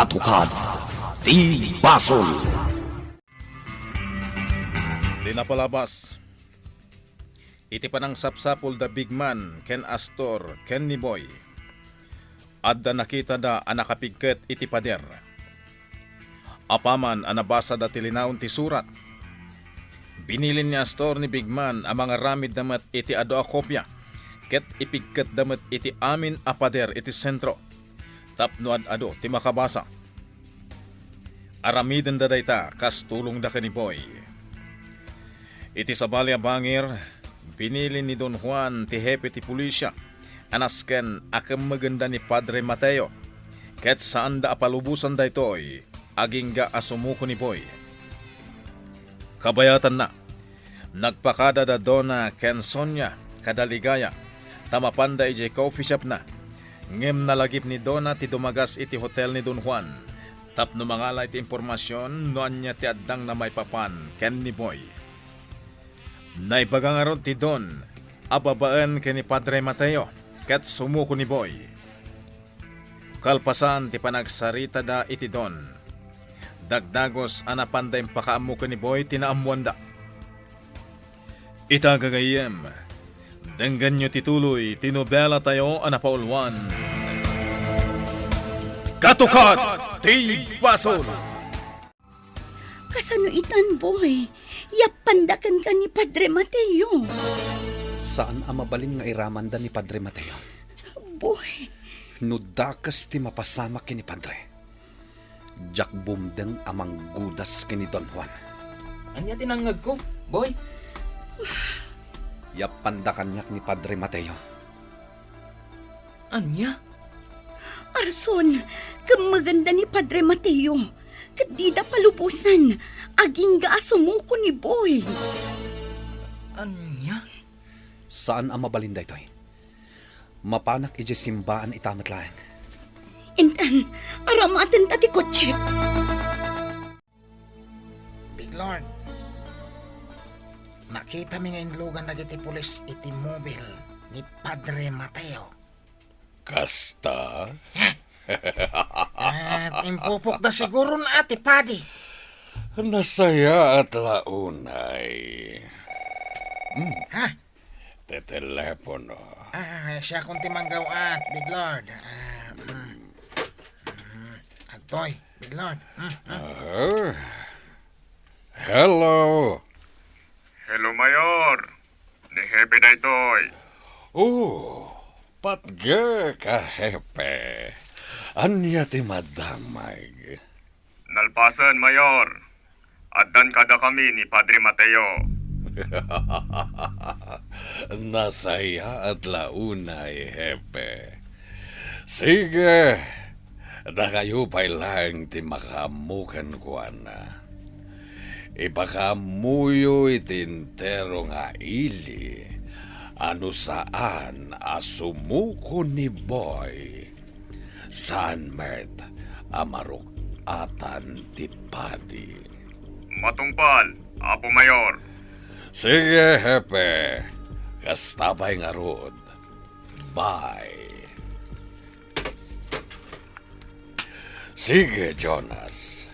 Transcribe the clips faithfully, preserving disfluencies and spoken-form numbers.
Tukad ti basol. Di napalabas. Iti panangsapsapul da Big Man ken Astor ken ni Boy, adda nakitada a nakapigket iti pader. Apaman a nabasada ti linaon ti surat, binilin ni Astor ni Big Man a mangaramidda met iti adu a kopia ket ipigketda met iti amin a pader iti sentro tapno ad-adu ti makabasa. Aramidenda dayta kas tulongda ken ni Boy. Iti sabali a bangir, binili ni Don Juan ti hepe ti pulisia a nasken a kemmegenda ni Padre Mateo, ket saanda a palubosan daytoy agingga a sumuko ni Boy. Kabayatanna, nagpakada da Dona ken Sonia kada Ligaya ta mapanda idiay coffee shopna, ngem nalagip ni Dona ti dumagas iti hotel ni Don Juan tapno mangala iti impormasion no ania ti addangna maipapan ken ni Boy. Naibaga ngarud ti Don a babaen ken ni Padre Mateo ket sumuko ni Boy. Kalpasan ti panagsaritada iti Don, dagdagus a napanda impakaammo ken ni Boy ti naammoanda. Ita gagayyem, denggenyo ti tuloy ti nobelatayo a napauluan, Katukad ti Basol. Kasano itan, Boy? Yappanda kenka ni Padre Mateo. Saan a mabalin nga iramanda ni Padre Mateo. Boy. No dakes ti mapasamak ken ni Padre, diak bumdeng a manggudas ken ni Don Juan. Ania ti nangngegko, Boy? Yappanda kaniak ni Padre Mateo. Ania? Arson, kemmegenda ni Padre Mateo, ket dida palubosan, agingga a sumuko ni Boy. Ania? Saan a mabalin daytoy. Mapanak idiay simbaan ita met laeng. Intan, aramatenta ti kotsek. Big Lord, nakitami nga inlugan dagiti pulis iti mobil ni Padre Mateo. Kasta? Ah, impupokda siguron a ti padi. Nasayaat la unay. Hmm. Ha? Ti telepono. Ah, siakon ti manggaw-at, Big Lord. Ah, mm. Mm. Adtoy, Big Lord. Mm, mm. Ah. Hello. Hello, Mayor. Ni Hepe daytoy. Oh, patgek a Hepe. Ania ti madamag? Nalpasen, Mayor. Addan kadakami ni Padre Mateo. Nasayaat la unay, Hepe. Sige, dakayo pay laeng ti makaammo kenkuana. Ipakaammoyo iti entero nga ili a no saan a sumuko ni Boy, saan met a maruk-atan ti padi. Matungpal, Apo Mayor. Sige, Hepe. Kasta pay ngarud. Bye. Sige, Jonas.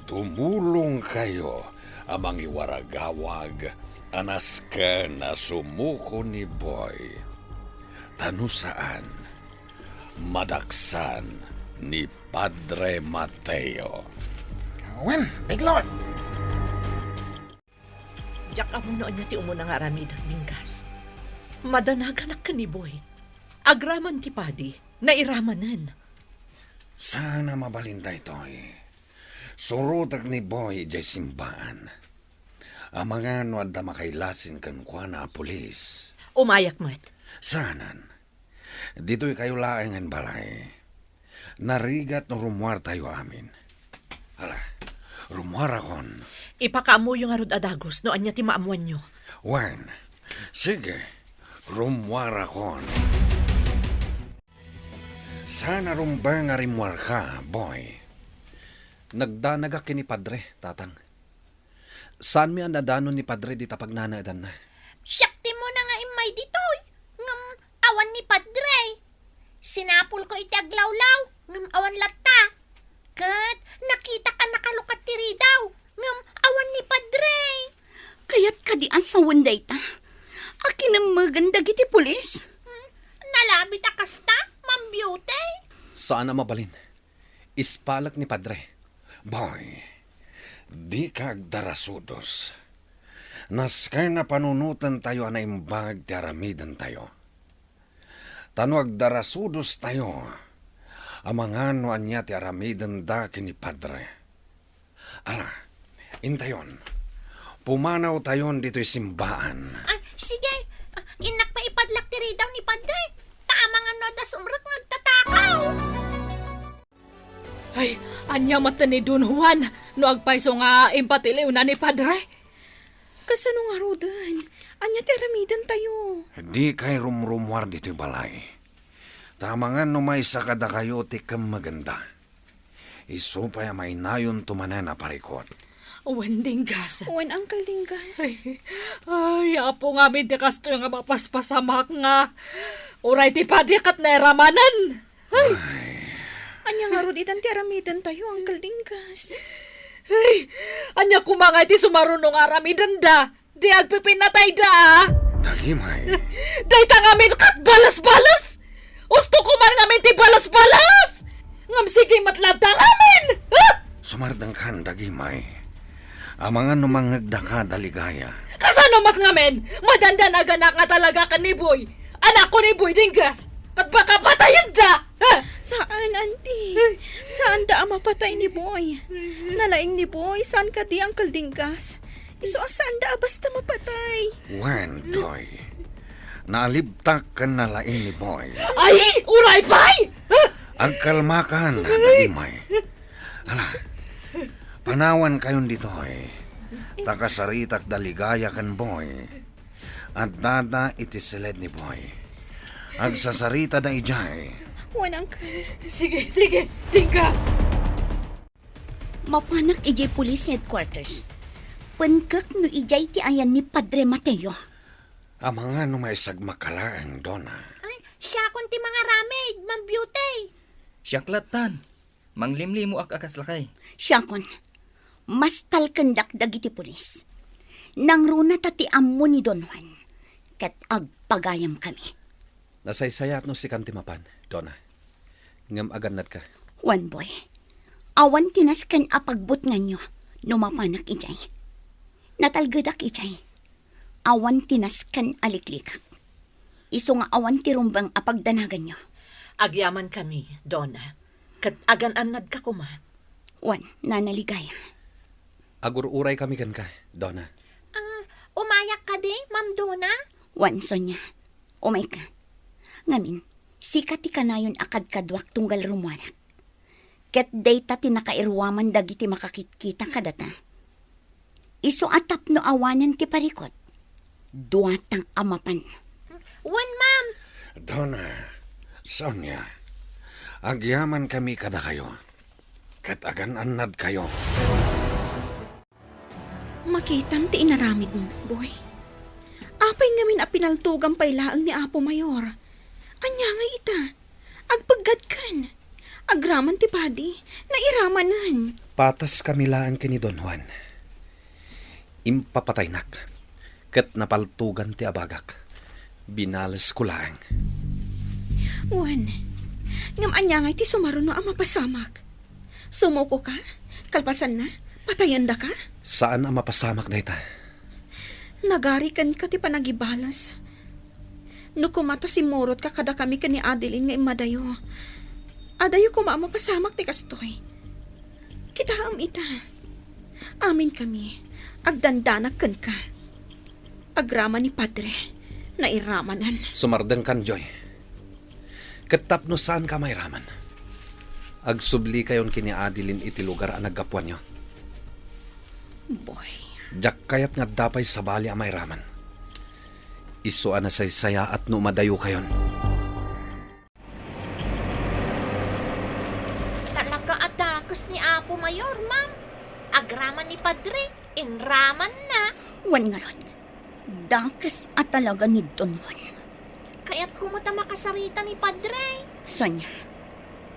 Tumulongkayo a mangiwaragawag a nasken a sumuko ni Boy. Ta no saan, madaksan ni Padre Mateo. Wen, Big Lord! Diak ammo no ania ti umuna nga aramid, Dinggas. Madanaganak ken ni Boy. Agraman ti padi, nairamanen. Saan a mabalin daytoy. Surotek ni Boy idiay simbaan. Amangan no adda makailasin kenkuana a pulis. Umayak met. Saanen. Ditoy kayo laengen balay. Narigat no rummuartayo amin. Hala, rummuarakon. Ipakaammoyo ngarud a dagus no ania ti maammoanyo. Wen, sige, rummuarakon. Saan a rumbeng a rimmuarka, Boy? Nagdanagak ken ni Padre, Tatang. Saanmi a nadanon ni Padre dita pagnanaedanna. Siak ti umuna nga immay ditoy, ngem awan ni Padre. Sinapulko iti aglawlaw, ngem awan latta. Ket nakitaka nakalukat ti ridaw, ngem awan ni Padre. Kayat kadi a sawen dayta a kinemmegen dagiti pulis? Hmm, nalabit a kasta, Ma'am Beauty? Saan a mabalin. Ispalek ni Padre. Boy, dika agdarasudos. Naskay napanunotentayo a naimbag ti aramidentayo. Ta no agdarasudostayo, amangan no ania ti aramidenda ken ni Padre. Ala, intayon. Pumanawtayon ditoy simbaan. Ah, sige. Ah, innak pay ipadlak ti ridaw ni Padre. Ta amangan no adda sumrek nga agtatakaw. Ay, ania met ni Don Juan no agpayso nga impatiliwna ni Padre? Kasano ngaruden? Ania ti aramidentayo? Dikay rumrumuar ditoy balay. Ta amangan no maysa kadakayo ti kemmegenda. Isu pay a mainayonto manen a parikut. Wen, Dinggas. Wen, Uncle Dinggas. Ay, ay, Apo, ngamin ti kastoy nga mapaspasamak nga. Uray ti padi ket nairamanen. Ay. Ay. Ania ngarud itan ti aramidentayo, Uncle Dinggas? Ay, ania koma nga iti sumaruno nga aramidenda? Di agpipinatayda, a? Dagimay. Dayta ngamin ket balas-balas! Usto ko man ngamin ti balas-balas! Ngem sige met latta ngamin! Ha? Sumardengkan, Dagimay. Amangan no mangngegdaka da Ligaya. Kasano met ngamin? Madandanaganak nga talaga ken ni Boy. Anakko ni Boy, Dinggas. Ket baka patayenda! Ha? Saan, Auntie. Saanda a mapatay ni Boy. Nalaing ni Boy, saan kadi, Uncle Dinggas? Isu a saanda a basta mapatay. Wen, Doy. Naalibtak ken nalaing ni Boy. Ay, uray pay! Ha? Agkalmakan, Dagimay. Hala, panawankayon ditoy. Ta kasaritak da Ligaya ken Boy. Addada iti siled ni Boy. Agsasaritada idiay. Wen, Uncle. Sige, sige, Dinggas. Mapanak idiay police headquarters. Penkek no idiay ti ayan ni Padre Mateo. Amangan no maisagmaka laeng, Dona. Ay, siakon ti mangaramid, Ma'am Beauty. Siak lattan. Manglimlimoak a kas lakay. Siakon, mastalkendak dagiti pulis. Nangruna ta ti ammo ni Don Juan, ket agpagayamkami. Nasaysayaat no sikan ti mapan, Dona. Ngem agannadka. Wen, Boy, awan ti nasken a pagbutnganyo no mapanak idiay. Natalgedak idiay. Awan ti nasken a liklikak. Isu nga awan ti rumbeng a pagdanaganyo. Agyamankami, Dona, ket agan-annadka koma. Wen, Nana Ligaya. Agur-uraykami kenka, Dona. Ah, umayak kadi, Ma'am Dona? Wen, Sonia. Umayka. Ngamin, sika ti kanayon a kadkaduak tunggal rummuarak. Ket dayta ti nakairuaman dagiti makakitkita kadata. Isu a tapno awanen ti parikut, duatang a mapan. Wen, ma'am. Dona, Sonia, agyamankami kadakayo, ket agan-annadkayo. Makitam ti inaramidmo, Boy. Apay ngamin a pinaltogam pay laeng ni Apo Mayor? Ania ngay ita? Agpeggadkan. Agraman ti padi, nairamanen. Pataskami laeng ken ni Don Juan. Impapataynak, ket napaltogan ti abagak. Binalesko laeng. Wen, ngem ania ngay ti sumaruno a mapasamak? Sumukoka? Kalpasanna, patayendaka? Saan a mapasamak dayta. Nagari kenka ti panagibales. No koma ta simmurotka kadakami ken ni Adeline nga immadayo, adayo koma a mapasamak ti kastoy. Kitaem ita. Aminkami, agdandanak kenka. Agraman ni Padre, nairamanen. Sumardengkan, Joy. Ket tapno saanka a mairaman, agsublikayon ken ni Adeline iti lugar a naggapuanyo. Boy. Diak kayat nga adda pay sabali a mairaman. Isu a nasaysayaat no umadayokayon. Talaga a dakes ni Apo Mayor, ma'am. Agraman ni Padre, inramanna. Wen ngarud, dakes a talaga ni Don Juan. Kayatko met a makasarita ni Padre. Sonia,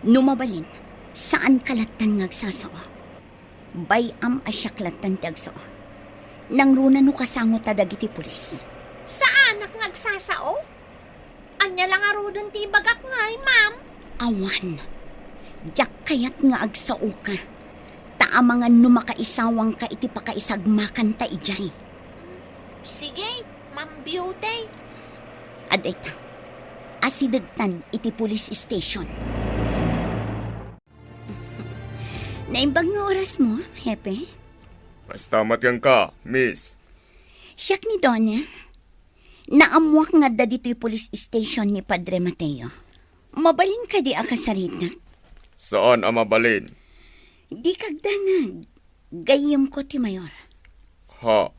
no mabalin, Saanka lattan nga agsasao. Bay-am a siak lattan ti agsao. Nangruna no kasangota dagiti pulis. Saanak nga agsasao? Ania la ngaruden ti ibagak ngay, ma'am? Awan. Diak kayat nga agsaoka. Ta amangan no makaisawangka iti pakaisagmakanta idiay. Sige, Ma'am Beauty. Adda ita. Asidegtan iti police station. Naimbag nga orasmo, Hepe? Kasta met kenka, Miss. Siak ni Donna. Naammoak nga adda ditoy police station ni Padre Mateo. Mabalin kadi a kasaritak? Saan a mabalin? Dika agdanag. Gayyemko ti mayor. Ha?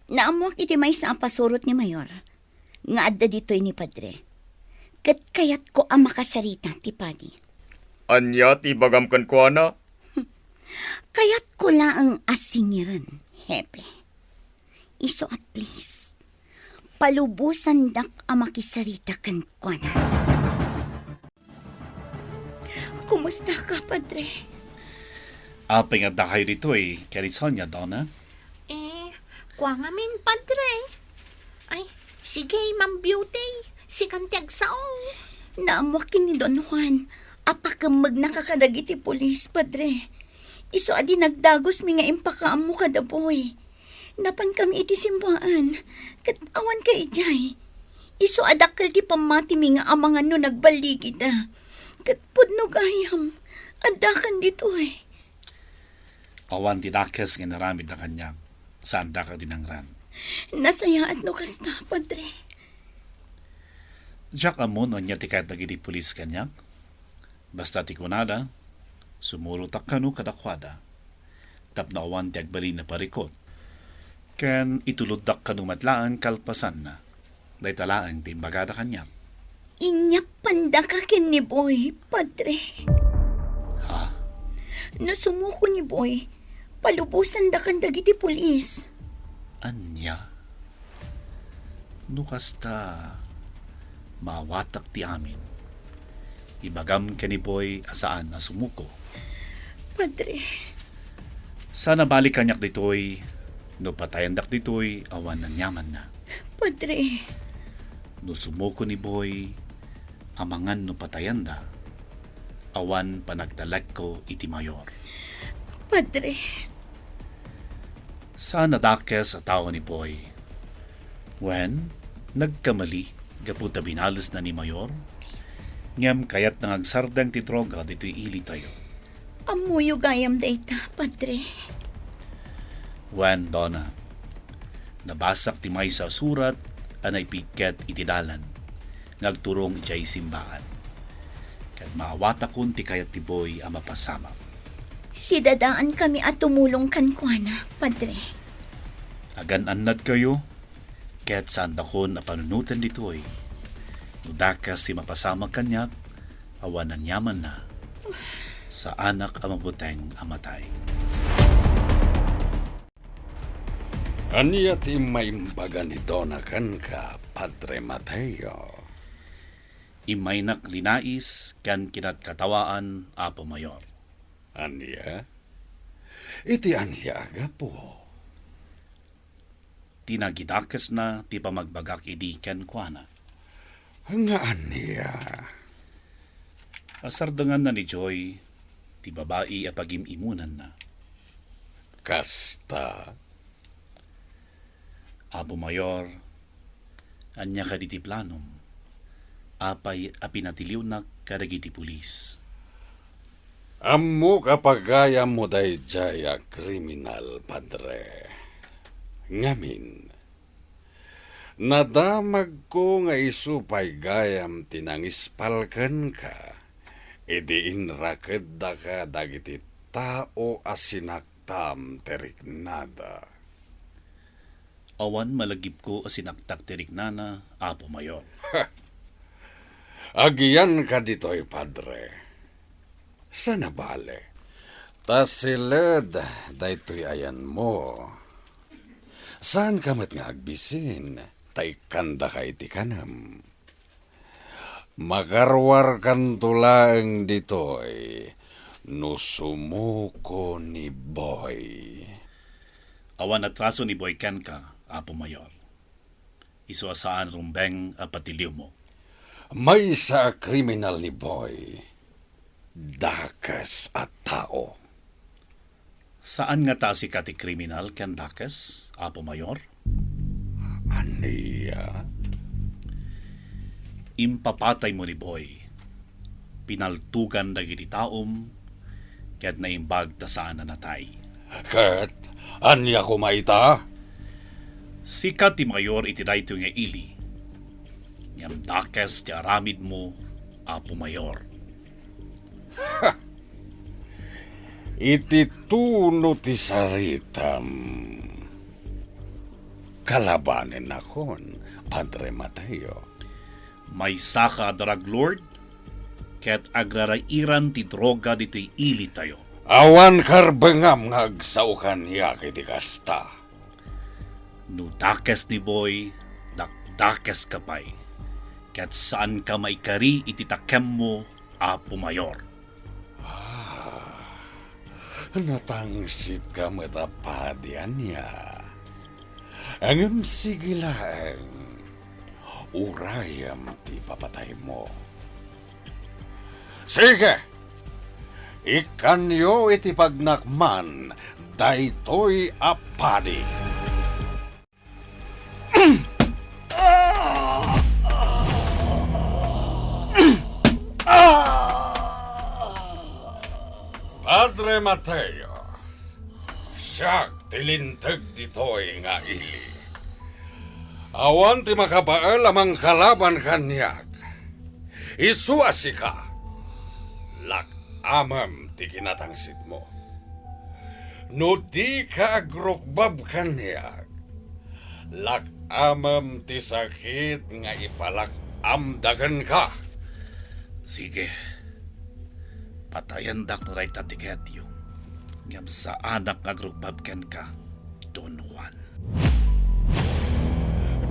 Naammoak iti maysa a pasurot ni mayor nga adda ditoy ni Padre. Ket kayatko a makasarita ti padi. Ania ti ibagam kenkuana? Kayatko laeng a singiren, Hepe. Isu at least, palubosandak a makisarita kenkuana. Kumustaka, Padre? Apay nga addakayo ditoy, ken ni Sonia, Donna? Eh, kua ngamin, Padre. Ay, sige, Ma'am Beauty. Sikan ti agsao. Naammoak ken ni Don Juan a pakemmegnaka kadagiti pulis, Padre. Isu a dinagdagusmi nga impakaammo kada Boy. Napankami iti simbaan, ket awanka idiay. Isu a dakkel ti pammatimi nga amangan no nagballigita. Ket pudno gayam, addakan ditoy. Awan ti dakes nga inaramidda kaniak, saandaka dinangran. Nasayaat no kasta, Padre. Diak ammo no ania ti kayat dagiti pulis kaniak. Basta ti kunada, sumurotak kano kadakuada, tapno awan ti agbalin a parikut. Ken ituloddak kano met laeng kalpasanna. Dayta laeng ti imbagada kaniak. Inyapandaka ken ni Boy, Padre. Ha? No sumuko ni Boy, palubosandakan dagiti pulis. Ania? No kasta, maawatak ti amin. Ibagam ken ni Boy a saan a sumuko. Padre. Saan a bali kaniak ditoy, no patayandak ditoy, awan aniamanna. Padre. No sumuko ni Boy, amangan no patayanda, awan panagtalekko iti mayor. Padre. Saan a dakes a tao ni Boy. Wen, nagkamali gapu ta binalesna ni Mayor, ngem kayatna nga agsardeng ti droga ditoy ilitayo. Ammoyo gayam dayta, Padre. Wen, Dona, nabasak ti maysa a surat a naipigket iti dalan nga agturong idiay simbaan. Ket maawatakon ti kayat ti Boy a mapasamak. Sidadaankami a tumulong kenkuana, Padre. Agan-annadkayo, ket saandakon a panunoten ditoy. No dakes ti mapasamak kaniak, awan aniamanna, saanak a mabuteng a matay. Ania ti immaimbaga ni Dona kenka, Padre Mateo? Immaynak linais ken kinatkatawaan, Apo Mayor. Ania? Iti ania a gapu? Ti nagidakesna ti pamagbagak idi kenkuana. Nga ania? Asardenganna ni Joy ti babai a pagim-imunanna. Kasta? Apo Mayor, ania kadi ti planom? Apay a pinatiliwnak kadagiti pulis? Ammok a pagayammo daydiay a kriminal, Padre. Ngamin, nadamagko nga isu pay gayam ti nangispal kenka idi inrakeddaka dagiti tao a sinaktam ti riknada. Awan malagipko a sinaktak ti riknana, Apo Mayor. Agiyanka ditoy, Padre. Saan a bale? Ta siled daytoy ayanmo. Saanka met nga agbisin, ta ikkandaka iti kanem. Makaruarkanto laeng ditoy, no sumuko ni Boy. Awan atraso ni Boy kenka, Apo Mayor. Isu a saan rumbeng a patiliwmo. Maysa a kriminal ni Boy. Dakes a tao. Saan ngata a sika ti kriminal ken dakes, Apo Mayor? Ania? Impapataymo ni Boy. Pinaltugan dagiti taom, ket naimbag ta saan a natay. Ket ania koma ita? Sika ti mayor iti daytoy nga ili. Ngem dakes ti aramidmo, Apo Mayor. Iti tuno ti saritam, kalabanennakon, Padre Mateo. Maysaka a drug lord, ket agrarairan ti droga ditoy ilitayo. Awan karbengam nga agsao kaniak iti kasta. No dakes ni Boy, dakdakeska pay, ket saanka maikari iti takemmo, Apo Mayor. Ah, natangsitka met a padi, ania? Ngem sige laeng, urayem ti papataymo. Sige, ikkanyo iti pagnakman daytoy a padi. Padre Mateo, siak ti linteg ditoy nga ili. Awan ti makabael a mangkalaban kaniak. Isu a sika, lak-amem ti kinatangsitmo. No dika agrukbab kaniak, lak-amem ti sakit nga ipalak-amda kenka. Sige, patayendak no dayta ti kayatyo, ngem saanak nga agrukbab kenka, Don Juan.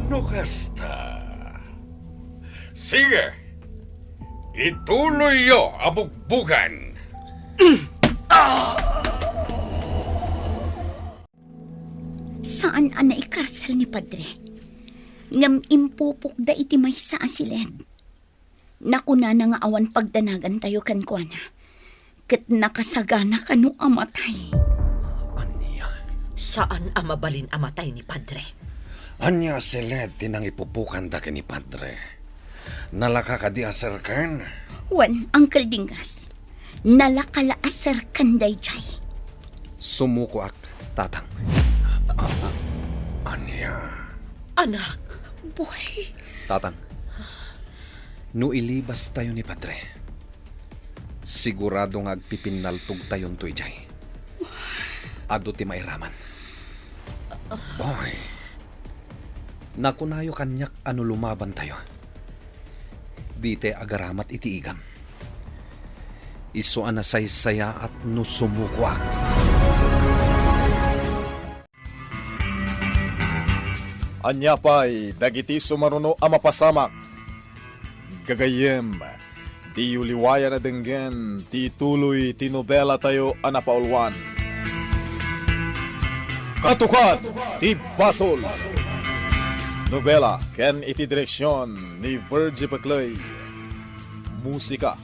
No kasta, sige, ituloyyo a bugbugen. Saan a naikarsel ni Padre, ngem impupokda iti maysa a siled. Nakunana nga awan pagdanagantayo kenkuana, ket nakasagana kano a matay. Ania? Saan a mabalin a matay ni Padre. Ania a siled ti nangipupokanda ken ni Padre? Nalaka kadi a serken? Wen, Uncle Dingas. Nalaka la a serken daydiay. Sumukoak, Tatang. A-, a-, ania? Anak. Boy. Tatang, no ilibastayo ni Padre, sigurado nga agpipinnaltogtayonto idiay. Adu ti mairaman. Boy, nakunayo kaniak a no lumabantayo, ditay agaramat iti igam. Isu a nasaysayaat no sumukoak. Ania pay dagiti sumaruno a mapasamak? Gagayyem, diyo liwayan a denggen ti ituloy ti nobelatayo a napauluan, Katukad ti Basol. Nobela ken iti direksion ni Virgie Pecley. Musika,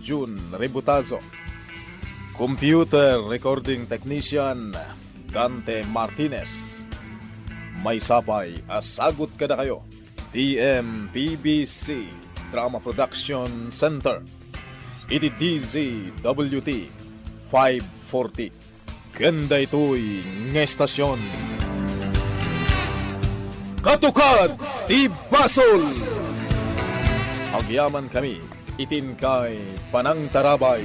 Jun Ributazo. Computer Recording Technician, Dante Martinez. Maysa pay a sagut kadakayo ti M P B C Drama Production Center iti D Z W T five forty. Ken daytoy nga estasion, Katukad ti Basol! Agyamankami iti inkay panangtarabay.